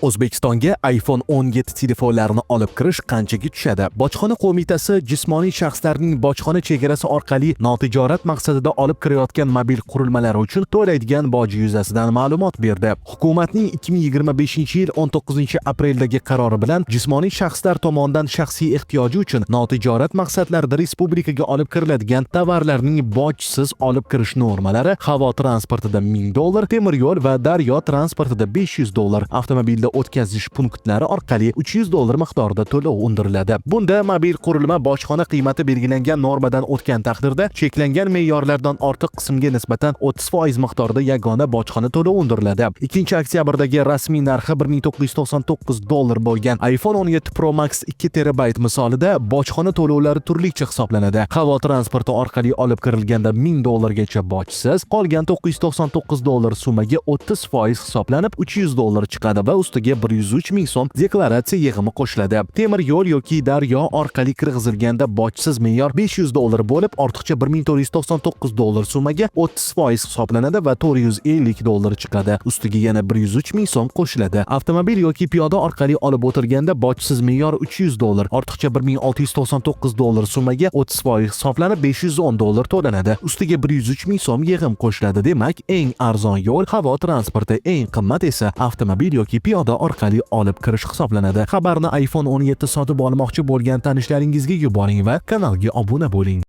O'zbekistonga iPhone 17 telefonlarini olib kirish qanchaga tushadi? Bojxona qo'mitasi jismoniy shaxslarning bojxona chegarasi orqali notijorat maqsadida olib kirayotgan mobil qurilmalari uchun to'laydigan boji yuzasidan ma'lumot berdi. Hukumatning 2025-yil 19 apreldagi qarori bilan jismoniy shaxslar tomonidan shaxsiy ehtiyoji uchun notijorat maqsadlarda respublikaga olib kiriladigan tovarlarning bojsiz olib kirish normalari havo transportida 1000 dollar, temir yo'l va daryo transportida 500 dollar, avtomobilda o'tkazish punktlari orqali 300 dollar miqdorida to'lov undiriladi. Bunda mobil qurilma bojxona qiymati belgilangan normadan o'tgan taqdirda cheklangan me'yorlardan ortiq qismga nisbatan 30% miqdorida yagona bojxona to'lovi undiriladi. 2 oktyabrdagi rasmiy narxi 1999 dollar bo'lgan iPhone 17 Pro Max 2 terabayt misolida bojxona to'lovlari turlicha hisoblanadi. Havo transporti orqali olib kirilganda 1000 dollargacha bojsiz, qolgan 999 dollar summaga 30% hisoblanib 300 dollar chiqadi va ustiga 103 ming so'm deklaratsiya yig'imi qo'shiladi. Temir yo'l yoki daryo orqali kirgizilganda bojsiz me'yor 500 dollar bo'lib, ortiqcha 1499 dollar summaga 30% hisoblanadi va 450 dollar chiqadi. Ustiga yana 103 ming so'm qo'shiladi. Avtomobil yoki piyoda orqali olib o'tilganda bojsiz me'yor 300 dollar, ortiqcha 1699 dollar summaga 30% hisoblanib 510 dollar to'lanadi. Ustiga 103 ming so'm yig'im qo'shiladi. Demak, eng arzon yo'l havo transporti, eng qimmat esa avtomobil yoki piyoda orqali olib kirish hisoblanadi. Xabarni iPhone 17 sotib olmoqchi bo'lgan tanishlaringizga yuboring va kanalga obuna bo'ling.